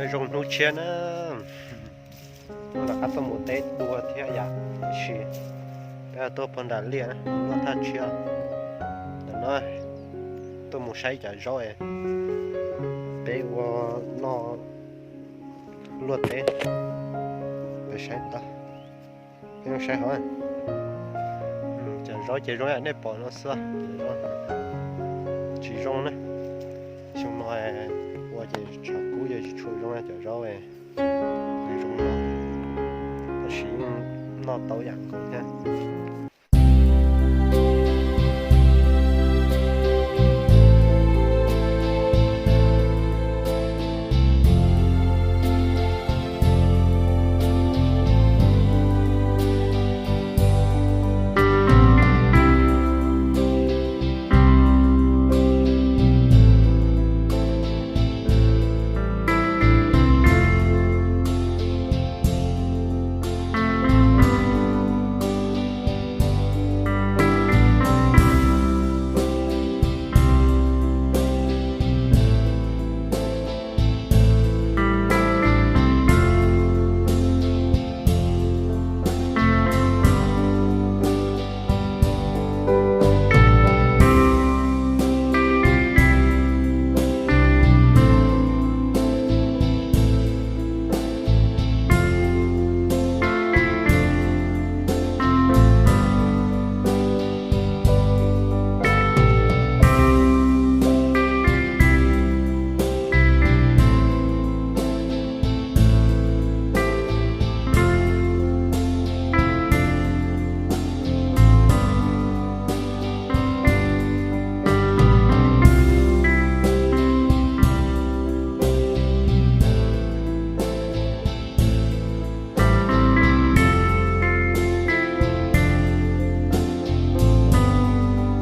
Zoo hnub tshiab na, hnub no rov qab tuaj mus teb dua thiab yom, tiam sis peb tuaj puag nram liaj na, luaj thaj tshiab. Ntawm no tuaj mus saib cov zaub es peb ua noj luaj teb. Peb saib tau, peb saib hauv. Cov zaub ces zoo yam nej pom no xwb, cov zaub tsis zoo na. Xyoo no ua ces tshav kub ces tsis tshua zoo cov zaub zoo no, tab sis yeej noj tau yam nkaus thiab.